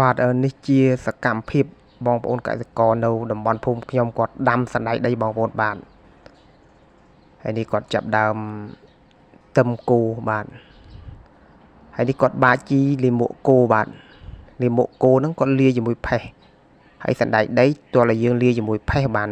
បាទនេះជាសកម្មភាពបងប្អូនកសិករនៅតំបន់ភូមិខ្ញុំគាត់ដាំសណ្តែកដីបងប្អូនបាទហើយនេះគាត់ចាប់ដើមទឹមគោបាទហើយនេះគាត់បាជីលាមកគោបាទលាមកគោហ្នឹងគាត់លាយជាមួយផេះហើយសណ្តែកដីទាល់តែយើងលាយជាមួយផេះបាន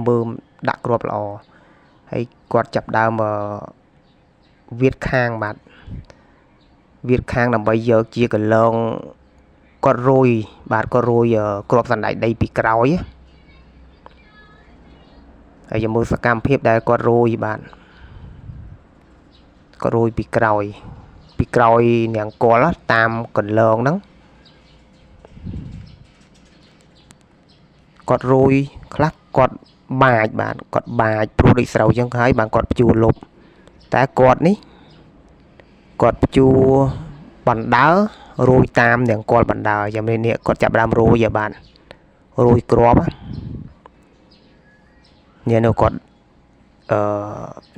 មើមដាក់គ្រាប់ល្អហើយគាត់ចាប់ដើមវាតខាងបាទវាតខាងដើម្បីយកជាកន្លងគាត់រយបាទគាត់រយគ្រាប់សណ្តែកដីពីក្រោយហើយមើលសកម្មភាពដែលគាត់រយបាទគាត់រយពីក្រោយពីក្រោយនាងកលតាមកន្លងហ្នឹងគាត់រយខ្លះគាត់បាចបាទគាត់បាចព្រោះដូចស្រូវចឹងហើយបានគាត់ព្យួរលុបតែគាត់នេះគាត់ព្យួរបណ្ដើរយតាមនាងកលបណ្ដើយ៉ាងនេះគាត់ចាប់ដើមរយឲ្យបានរយគ្រាប់នេះនៅគាត់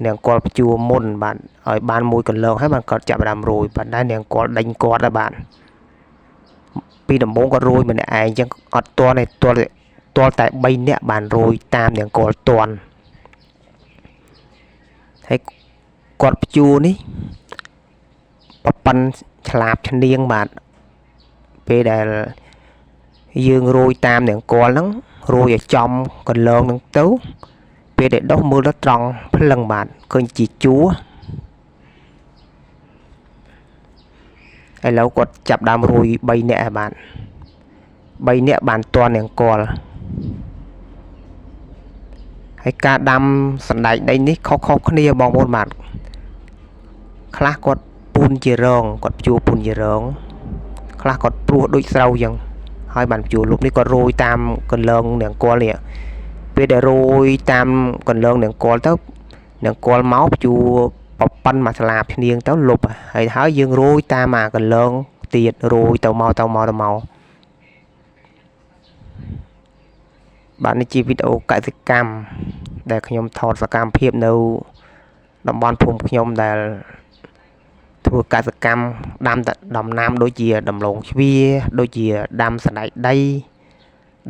នាងកលព្យួរមុនបាទឲ្យបានមួយកន្លងហើយបានគាត់ចាប់ដើមរយប៉ុន្តែនាងកលដេញគាត់ហើយបាទពីដំបូងគាត់រយម្នាក់ឯងចឹងអត់ទាន់ទេទាល់តែ3នាក់បានរយតាមនាងកលទាន់ហើយគាត់ព្យួរនេះប្រប៉ិនឆ្លាបឈ្នៀងបាទពេលដែលយើងរយតាមនាងកលហ្នឹងរយឲ្យចំកន្លងហ្នឹងទៅពេលដែលដុសមើលទៅត្រង់ភ្លឹងបាទឃើញជាជួរឥឡូវគាត់ចាប់ដើមរយ3នាក់ហើយបាទ3នាក់បានទាន់នាងកលហើយការដាំសណ្តែកដីនេះខុសៗគ្នាបងប្អូនបាទខ្លះគាត់ពូនជារងគាត់ព្យួរពូនជារងខ្លះគាត់ព្រោះដូចស្រូវចឹងហើយបានព្យួរលុបនេះគាត់រយតាមកន្លងនាងកលនេះពេលដែលរយតាមកន្លងនាងកលទៅនាងកលមកព្យួរប្រប៉ិនមួយស្លាបឈ្នៀងទៅលុបហើយហើយយើងរយតាមអាកន្លងទៀតរយទៅមកទៅមកទៅមកបាទនេះជាវីដេអូកសិកម្មដែលខ្ញុំថតសកម្មភាពនៅតំបន់ភូមិខ្ញុំដែលធ្វើកសិកម្មដាំដំណាំដូចជាដំឡូងជ្វាដូចជាដាំសណ្តែកដី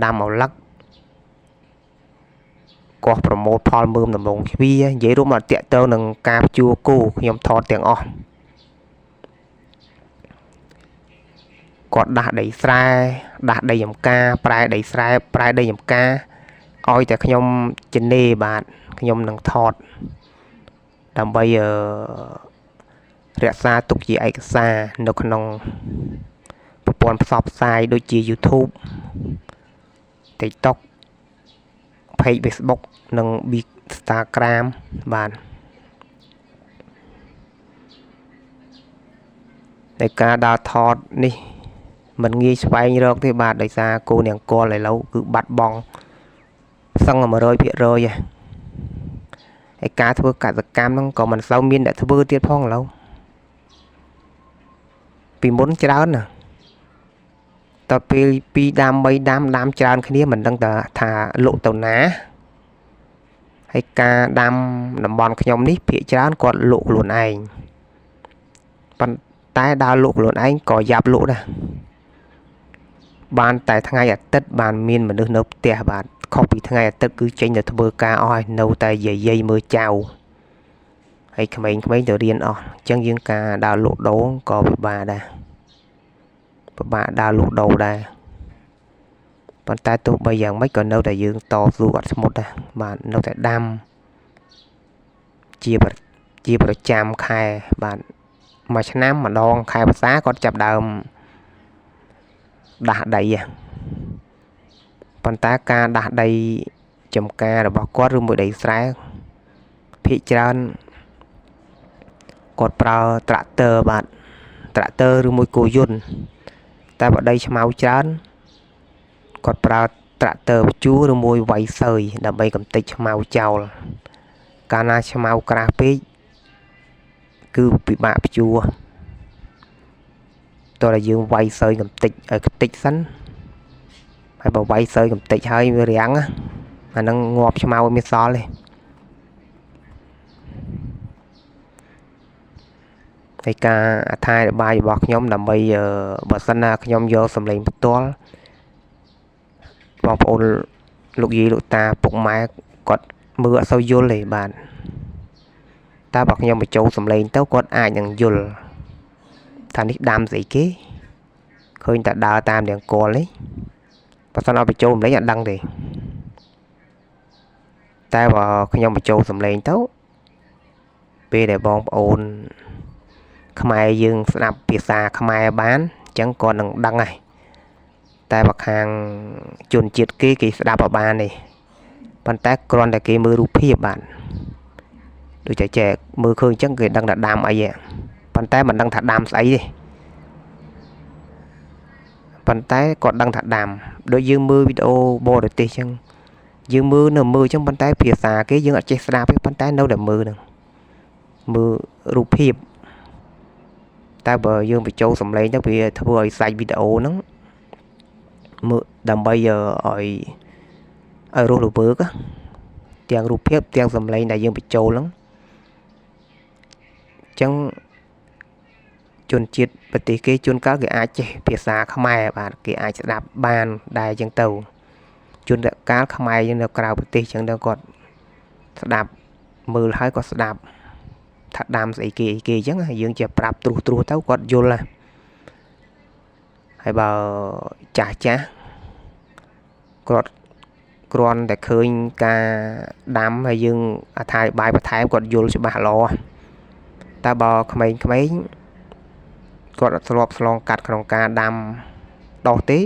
ដាំឪឡឹកកោះប្រមូលផលមើមដំឡូងជ្វានិយាយរួមមកតាក់ទងនឹងការភ្ជួរគោខ្ញុំថតទាំងអស់គាត់ដាស់ដីស្រែដាស់ដីចំការប្រែដីស្រែប្រែដីចំការឲ្យតែខ្ញុំជនេបាទខ្ញុំនឹងថតដើម្បីរក្សាទុកជាឯកសារនៅក្នុងប្រព័ន្ធផ្សព្វផ្សាយដូចជា YouTube TikTok Page Facebook និង Instagram បាទในការដើរថតនេះមិនងាយស្វែងរកទេបាទដោយសារគោនាងកលឥឡូវគឺបាត់បង់សឹង100%ហើយការធ្វើកសិកម្មហ្នឹងក៏មិនសូវមានអ្នកធ្វើទៀតផងឥឡូវពីមុនច្រើនណាតទៅពេល2ដាំ3ដាំដាំច្រើនគ្នាមិនដឹងថាលក់ទៅណាហើយការដាំតំបន់ខ្ញុំនេះភាគច្រើនគាត់លក់ខ្លួនឯងប៉ុន្តែដើរលក់ខ្លួនឯងក៏យ៉ាប់លក់ដែរបានតែថ្ងៃអាទិត្យបានមានមនុស្សនៅផ្ទះបាទខុសពីថ្ងៃអាទិត្យគឺចេញទៅធ្វើការអស់ហើយនៅតែយាយមើលចៅហើយក្មេងៗទៅរៀនអស់អញ្ចឹងយើងការដើរលក់ដូរក៏ពិបាកដែរពិបាកដើរលក់ដូរដែរប៉ុន្តែទោះបីយ៉ាងម៉េចក៏នៅតែយើងតស៊ូអត់ស្មុតដែរបាទនៅតែដាំជាប្រចាំខែបាទមួយឆ្នាំម្ដងខែវស្សាគាត់ចាប់ដើមដាស់ដីប៉ុន្តែការដាស់ដីចំការរបស់គាត់ឬមួយដីស្រែភាគច្រើនគាត់ប្រើត្រាក់ទ័របាទត្រាក់ទ័រឬមួយគោយន្តតែបើដីឆ្មៅច្រើនគាត់ប្រើត្រាក់ទ័រភ្ជួរឬមួយវៃសើយដើម្បីកំទេចឆ្មៅចោលកាលណាឆ្មៅក្រាស់ពេកគឺពិបាកភ្ជួរតើតែយើងវាយសើយកំទេចឲ្យខ្ទេចសិនហើយបើវាយសើយកំទេចហើយវារាំងអាហ្នឹងងាប់ឆ្មៅឲ្យមានសល់ទេ ហើយការអត្ថាធិប្បាយរបស់ខ្ញុំដើម្បីបើសិនណាខ្ញុំយកសម្លេងផ្ទាល់បងប្អូនលោកយាយលោកតាពុកម៉ែគាត់មើលអត់សូវយល់ទេបាទតែបើខ្ញុំបញ្ចូលសម្លេងទៅគាត់អាចនឹងយល់ថានេះដាំស្អីគេឃើញតែដើរតាមទាំងគល់នេះបើសិនអត់បញ្ចូលសម្លេងអត់ដឹងទេតែបើខ្ញុំបញ្ចូលសម្លេងទៅពេលដែលបងប្អូនខ្មែរយើងស្ដាប់ភាសាខ្មែរបានអញ្ចឹងគាត់នឹងដឹងហើយតែបើខាងជនជាតិគេគេស្ដាប់អត់បានទេប៉ុន្តែគ្រាន់តែគេមើលរូបភាពបាទដូចតែចែកមើលឃើញអញ្ចឹងគេដឹងថាដាំអីប៉ុន្តែមិនដឹងថាដាំស្អីទេប៉ុន្តែគាត់ដឹងថាដាំដូចយើងមើលវីដេអូបរទេសអញ្ចឹងយើងមើលនៅមើលអញ្ចឹងប៉ុន្តែភាសាគេយើងអត់ចេះស្ដាប់ទេប៉ុន្តែនៅតែមើលហ្នឹងមើលរូបភាពតែបើយើងបញ្ចូលសម្លេងទៅវាធ្វើឲ្យសាច់វីដេអូហ្នឹងមើលដើម្បីឲ្យរស់រវើកទាំងរូបភាពទាំងសម្លេងដែលយើងបញ្ចូលហ្នឹងអញ្ចឹងជនជាតិប្រទេសគេជួនកាលគេអាចចេះភាសាខ្មែរបាទគេអាចស្ដាប់បានដែរអញ្ចឹងទៅជួនកាលខ្មែរយើងនៅក្រៅប្រទេសអញ្ចឹងទៅគាត់ស្ដាប់មើលហើយគាត់ស្ដាប់ថាដាំស្អីគេអីគេអញ្ចឹងយើងជាប្រាប់ត្រួសត្រាសទៅគាត់យល់ណាហើយបើចាស់ចាស់គាត់គ្រាន់តែឃើញការដាំហើយយើងអត្ថាធិប្បាយបន្ថែមគាត់យល់ច្បាស់ល្អតែបើក្មេងៗគាត់អត់ធ្លាប់ឆ្លងកាត់ក្នុងការដាំដុះទេ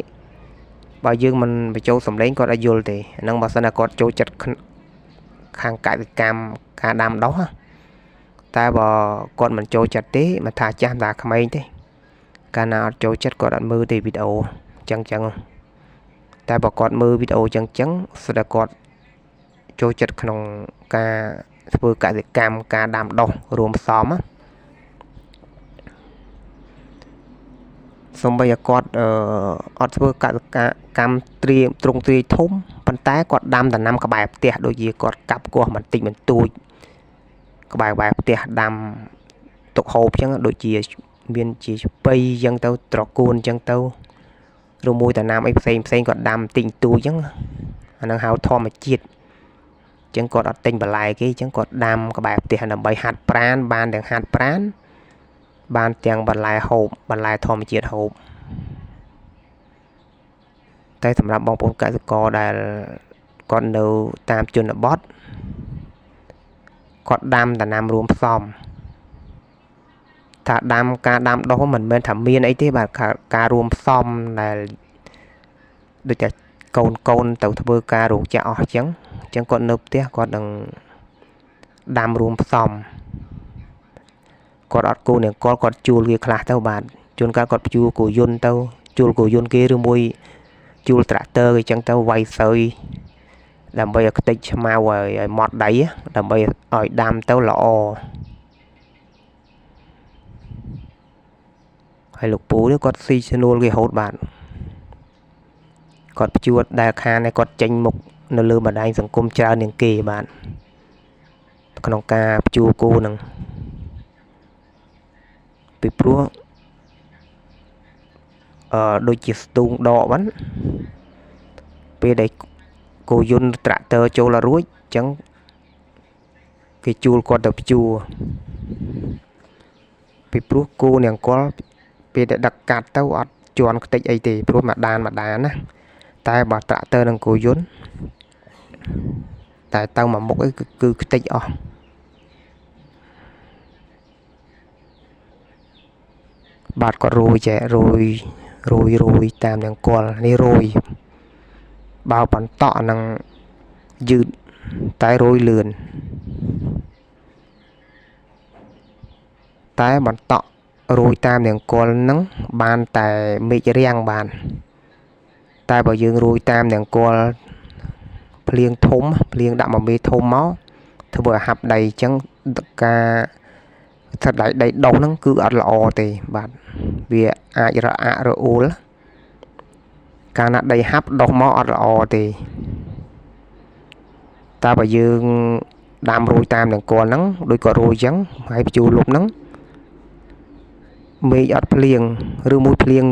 បើយើងមិនបញ្ចូលសម្លេងគាត់អត់យល់ទេហ្នឹងបើសិនណាគាត់ចូលចិត្តខាងកសិកម្មការដាំដុះតែបើគាត់មិនចូលចិត្តទេមិនថាចាស់មិនថាក្មេងទេកាលណាអត់ចូលចិត្តគាត់អត់មើលទេវីដេអូចឹងចឹងតែបើគាត់មើលវីដេអូចឹងចឹងស្ដាគាត់ចូលចិត្តក្នុងការធ្វើកសិកម្មការដាំដុះរួមផ្សំណាសូម្បីឲ្យគាត់អត់ធ្វើកសិកម្មត្រៀមទ្រង់ទ្រាយធំប៉ុន្តែគាត់ដាំដំណាំក្បែរផ្ទះដូចជាគាត់កាប់គាស់បន្តិចបន្តួចក្បែរផ្ទះដាំទុកហូបអញ្ចឹងដូចជាមានជាស្ពៃអញ្ចឹងទៅត្រកួនអញ្ចឹងទៅឬមួយដំណាំអីផ្សេងផ្សេងគាត់ដាំតិចតួចអញ្ចឹងអានឹងហៅធម្មជាតិអញ្ចឹងគាត់អត់ទិញបន្លែគេអញ្ចឹងគាត់ដាំក្បែរផ្ទះដើម្បីហាត់ប្រានបានទាំងហាត់ប្រានបានទាំងបន្លែហូបបន្លែធម្មជាតិហូបតែសម្រាប់បងប្អូនកសិករដែលគាត់នៅតាមជនបទគាត់ដាំដំណាំរួមផ្សំថាដាំការដាំដុះមិនមែនថាមានអីទេបាទការរួមផ្សំដែលដូចតែកូនទៅធ្វើការរោងចក្រអស់អញ្ចឹងគាត់នៅផ្ទះគាត់នឹងដាំរួមផ្សំគាត់អត់គូនឹងគាត់ជួលគេខ្លះទៅបាទជួនកាលគាត់ជួលគោយន្តទៅជួលគោយន្តគេឬមួយជួលត្រាក់ទ័រគេចឹងទៅវាយសើយដើម្បីឲ្យខ្ទេចឆ្មៅឲ្យម៉ត់ដីដើម្បីឲ្យដាំទៅល្អហើយលោកពូនេះគាត់ស៊ីឈ្នួលគេហូតបាទគាត់ភ្ជួរដែលខានឲ្យគាត់ចេញមុខនៅលើបណ្ដាញសង្គមច្រើនជាងគេបាទក្នុងការភ្ជួរគោនឹងពីព្រោះដូចជាស្ទូងដកហ្នឹងពេលដែលគោយន្តត្រាក់ទ័រចូលរួចអញ្ចឹងគេជួលគាត់ទៅភ្ជួរពីព្រោះគោនាងគល់ពេលដែលដឹកកាត់ទៅអត់ជន់ខ្ទេចអីទេព្រោះមួយដានណាតែបើត្រាក់ទ័រនិងគោយន្តតែទៅមួយមុខអីគឺខ្ទេចអស់បាទគាត់រោយចែរោយរោយរោយតាមនឹងគល់នេះរោយបើបន្តក់នឹងយឺតតែរោយលឿនតែបន្តក់រោយតាមនឹងគល់នឹងបានតែមេឃរាំងបានតែបើយើងរោយតាមនឹងគល់ភ្លៀងធំភ្លៀងដាក់មកមេធំមកធ្វើឲ្យហាប់ដីអញ្ចឹងការស្ដៃដីដុះហ្នឹងគឺអត់ល្អទេបាទវាអាចរអាក់រអួលកាលណាដីហាប់ដុះមកអត់ល្អទេតែបើយើងដាំរោយតាមនឹងគល់ហ្នឹងដូចក៏រោយអញ្ចឹងហើយភ្ជួរលុបហ្នឹង មេឃអត់ភ្លៀងឬមួយភ្លៀង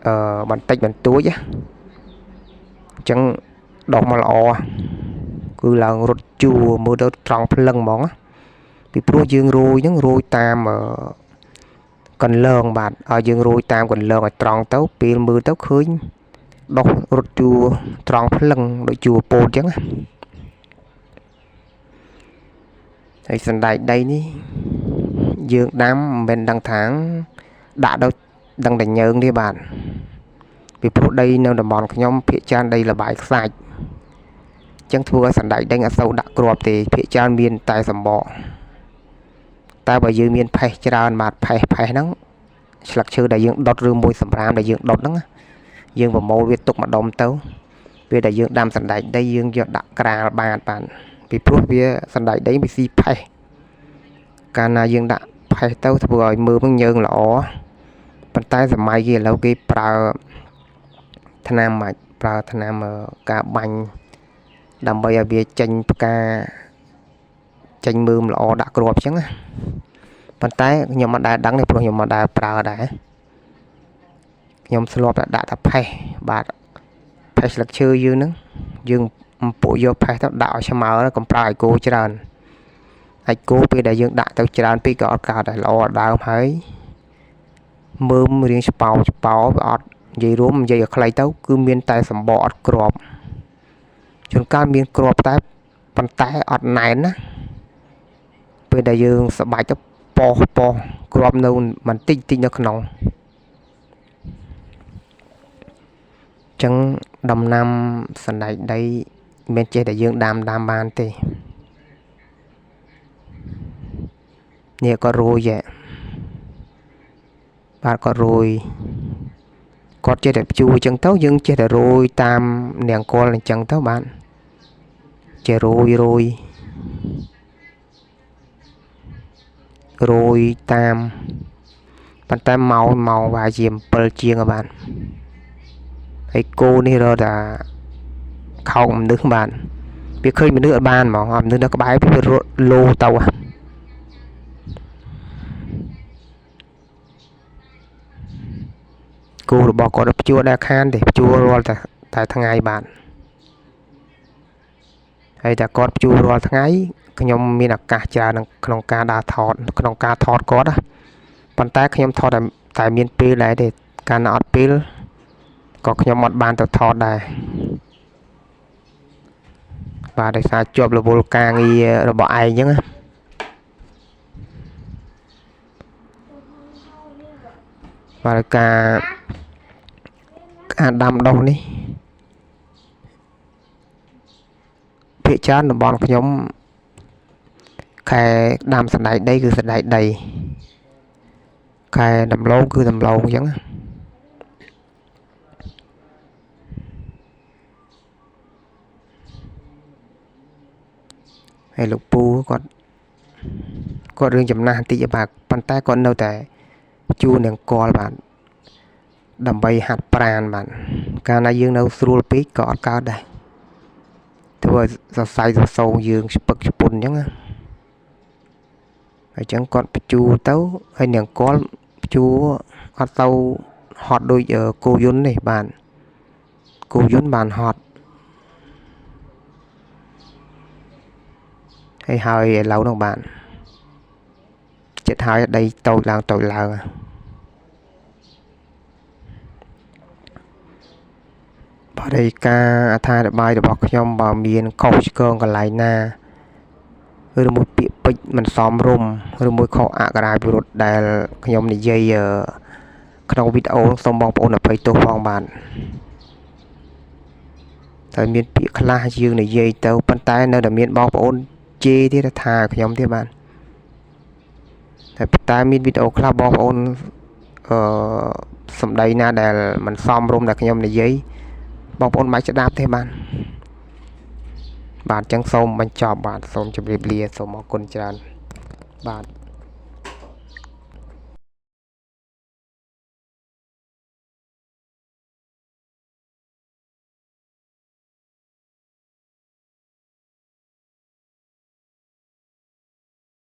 អឺបន្តិចបន្តួចណាអញ្ចឹងដុះមកល្អគឺឡើងរត់ជួរមើលទៅត្រង់ភ្លឹងហ្មងណាពីព្រោះយើងរោយហ្នឹងរោយតាមកន្លងបាទឲ្យយើងរោយតាមកន្លងឲ្យត្រង់ទៅពេលមើលទៅឃើញដុះរត់ជួរត្រង់ភ្លឹងដូចជួរពោតអញ្ចឹងណាហើយសណ្ដែកដីនេះយើងដាំមិនមែនដឹងថាដាក់ដល់ដឹងតែញើងទេបាទពីព្រោះដីនៅតំបន់ខ្ញុំភាគច្រើនដីល្បាយខ្សាច់អញ្ចឹងធ្វើឲ្យសណ្ដែកដីអត់សូវដាក់គ្រាប់ទេភាគច្រើនមានតែសម្បកតែបើយើងមានផេះច្រើនបាទផេះហ្នឹងស្លឹកឈើដែលយើងដុតឬមួយសម្រាមដែលយើងដុតហ្នឹងយើងប្រមូលវាទុកម្ដុំទៅពេលដែលយើងដាំសណ្ដែកដីយើងយកដាក់ក្រាលបាទពីព្រោះវាសណ្ដែកដីវាស៊ីផេះកាលណាយើងដាក់ផេះទៅធ្វើឲ្យមើលហ្នឹងញើងល្អប៉ុន្តែសម័យគេឥឡូវគេប្រើថ្នាំអាចប្រើថ្នាំការបាញ់ដើម្បីឲ្យវាចេញផ្កាចេញមើមល្អដាក់គ្រាប់អញ្ចឹងណាប៉ុន្តែខ្ញុំមិនដែលដឹងទេព្រោះខ្ញុំមិនដែលប្រើដែរខ្ញុំធ្លាប់តែដាក់តែផេះបាទផេះស្លឹកឈើយើងហ្នឹងយើងអំពក់យកផេះទៅដាក់ឲ្យស្មើកុំប្រើឲ្យគោច្រើនអាចគោពេលដែលយើងដាក់ទៅច្រើនពេកក៏អត់កើតដែរល្អដើមហើយមើមរៀងឆ្ប៉ោវាអត់និយាយរួមនិយាយឲ្យខ្លីទៅគឺមានតែសម្បកអត់គ្រាប់ជួនកាលមានគ្រាប់តែប៉ុន្តែអត់ណែនណាពេលដែលយើងស្បាច់ទៅប៉ោះគ្រាប់នៅបន្តិចតិចនៅក្នុងចឹងដំណាំសណ្ដែកដីមិនចេះតែយើងដាំបានទេនេះក៏រួយបាទក៏រួយគាត់ចេះតែព្យួរអញ្ចឹងទៅយើងចេះតែរោយតាមនាងកលអញ្ចឹងទៅបាទចេះរោយតាមប៉ុន្តែម៉ោងប្រហែលជា7ជាងបាទហើយគោនេះរត់តែខោកមនុស្សបាទវាឃើញមនុស្សអត់បានហ្មងអត់មនុស្សនៅក្បែរវារត់លោទៅគោរបស់គាត់ព្យួរដែលខានទេព្យួររាល់តែថ្ងៃបាទហើយតែគាត់ព្យួររាល់ថ្ងៃខ្ញុំមានឱកាសច្រើនក្នុងការដើរថតក្នុងការថតគាត់ណាប៉ុន្តែខ្ញុំថតតែមានពេលដែរទេកាលណាអត់ពេលក៏ខ្ញុំអត់បានទៅថតដែរបាទដោយសារជាប់រវល់ការងាររបស់ឯងអញ្ចឹងណាបាទការដាំដុះនេះភាគច្រើនតំបន់ខ្ញុំខែដាំសណ្ដែកដីគឺសណ្ដែកដីខែដំឡូងគឺដំឡូងអញ្ចឹងណាហើយលោកពូគាត់រឿងចំណាស់បន្តិចបាទប៉ុន្តែគាត់នៅតែជួនឹងកលបាទដើម្បីហាត់ប្រានបាទកាលណាយើងនៅស្រួលពេកក៏អត់កើតដែរធ្វើឲ្យសរសៃសរសងយើងស្ពឹកស្ពុនអញ្ចឹងណាហើយអញ្ចឹងគាត់បញ្ជូរទៅហើយនាងកលបញ្ជូរអត់ទៅហត់ដូចគោយន្តនេះបាទគោយន្តបានហត់ហើយឥឡូវនោះបាទចិត្តហើយដីតូចឡើងបរិការអត្ថាធិប្បាយរបស់ខ្ញុំបើមានខុសឆ្គងកន្លែងណាឬមួយពាក្យពេចន៍មិនសមរម្យឬមួយខុសអក្ខរាវិរុទ្ធដែលខ្ញុំនិយាយក្នុងវីដេអូសូមបងប្អូនអភ័យទោសផងបាទតែមានពាក្យខ្លះយើងនិយាយទៅប៉ុន្តែនៅតែមានបងប្អូនជេរទៀតថាខ្ញុំទៀតបាទតែមានវីដេអូខ្លះបងប្អូនសម្ដីណាដែលមិនសមរម្យដែលខ្ញុំនិយាយបងប្អូនមិនស្ដាប់ទេបាទបាទអញ្ចឹងសូមបញ្ចប់បាទសូមជម្រាបលាសូមអរគុណច្រើនបាទ